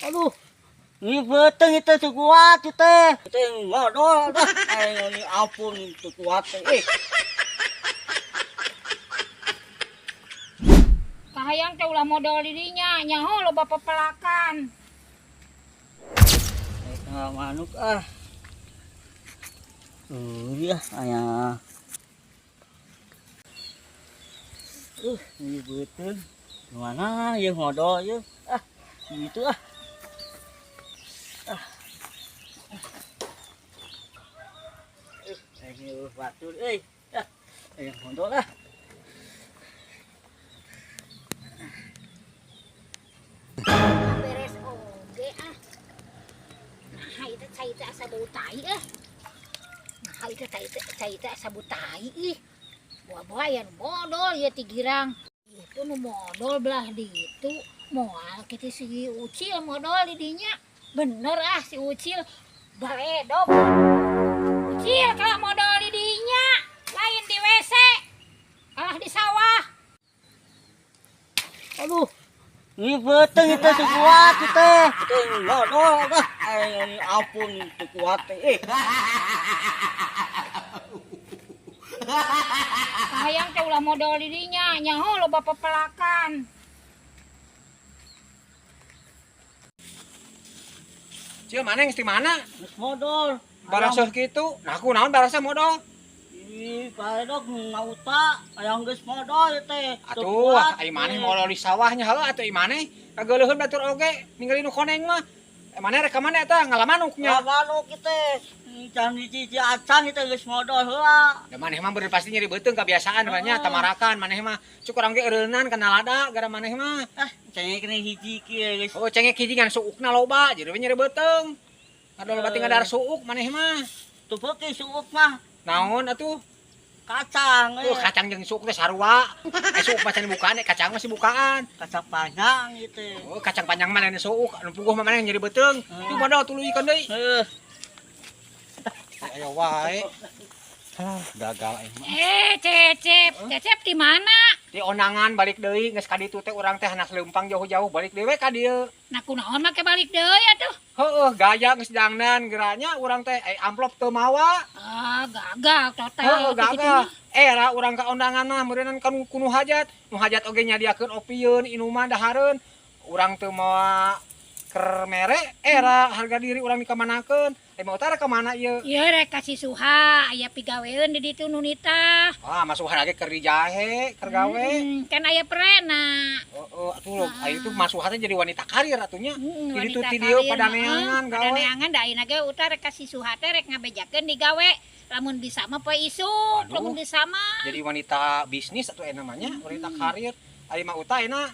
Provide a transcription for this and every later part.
Aduh. Ini beuteung itu teu kuat ieu teh. Teu modol dah. Aing ampun teu kuat teh. Eh. Kahayang teh ulah modol di dinya, nyaho loba pepelakan. Eh, manuk ah. Iya, aya. Ini beuteung. Mana ieu modol ieu? Ah, gitu ah. Ah. Ini batur euy. Ah, aya modol ah. Beres oge ah. Nah, itu cai teh asa bau tai ah. Nah, itu cai teh asa bau tai ih. Buah-buah aya nu modol ieu ti girang. Itu nu modol belah ditu. Moal kitu si Ucil modol di dinya. Bener ah si Ucil baledog. Ucil kalah modol di dinya, lain di WC. Kalah di sawah. Aduh. Ini beuteung itu teu kuat ieu teh. Teu modol dah. Aing ampun teu kuat teh. Eh. Kahayang teh ulah modol di dinya, nyaho loba pepelakan. Cil mana yang di mana? Geus modol. Baraseuh kitu. Nah, aku naon baraseuh modol? Ih, baledog ngauta, hayang geus modol ieu teh. Atuh, ai maneh modol di sawahnya heuh atuh ai maneh kageuleuheun batur oge ningali nu koneng mah. Maneh rek ka mana eta ngalamanuknya? Ngalamanuk ieu teh. Can hiji-hiji acan ieu teh geus modol heula. Da maneh mah bener pasti nyeri beuteung kebiasaan nya tamarakan maneh mah. Cuk urang ge eureunnan kana lada gara maneh mah. Ah, cengek ni hiji kieu geus. Oh, cengek hiji ngan suukna loba jadi we nyeri beuteung. Ngadol bati ngadar suuk maneh mah. Teu beuki suuk mah. Naon atuh? Kacang. Oh, kacang jeung suuk teh sarua. Suuk mah can bukaan, kacang mah bukaan. Kacang panjang ieu teh. Oh, kacang panjang mah lain suuk, anu puguh mah maneh nyeri beuteung. Tuh modal tuluykeun deui. Heuh. Ayo wae. Alah, gagal aing mah. Cecep, Cecep di mana? Di ondangan balik deui, geus ka ditu teh urang teh hanas leumpang jauh-jauh balik deui we ka dieu. Nah, kunaon make balik deui atuh? Heueuh, gaya geus dangdan geranya urang teh amplop teu mawa. Ah, gagal total. Heueuh, gagal. Era urang ka ondangan mah meureunnan ka nu hajat. Nu hajat oge nyadiakeun opieun, inuman, dahareun. Urang teu mawa keur mere, era harga diri urang dikamanakeun. Mau utara ka mana ieu? Ieu rek ka si Suha, aya pigaweun di ditu nu nitah. Ah, Mas Suha lagi keur di jahe, keur gawe. Kan aya perena. Heeh, atuh aya itu Mas Suha teh jadi wanita karir atunya. Jadi Wanita ti dieu karir, pada neangan gawe. Pada neangan da ayeuna ge utara rek ka si Suha teh rek ngabejakeun digawe. Lamun bisa mah poe isuk, lamun bisa mah. Jadi wanita bisnis atuh namanya, wanita karir. Aya mah uta ayeuna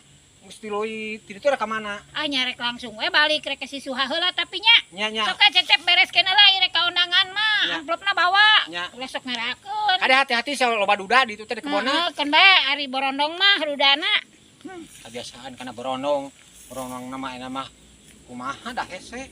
geus tiloi ti ditu rek ka mana? Ah, nyarek langsung we balik rek ka si Suha heula tapi nya. Nya nya. Sok Cecep bereskeun heula ieu rek ka undangan mah, amplopna bawa. Nya. Ulah sok ngerakeun. Kade hati-hati sa loba duda di ditu teh di kebonna. Heeh, keun bae ari borondong mah rudana. Kebiasaan kana borondong. Borondong nama ayeuna mah kumaha dah hese.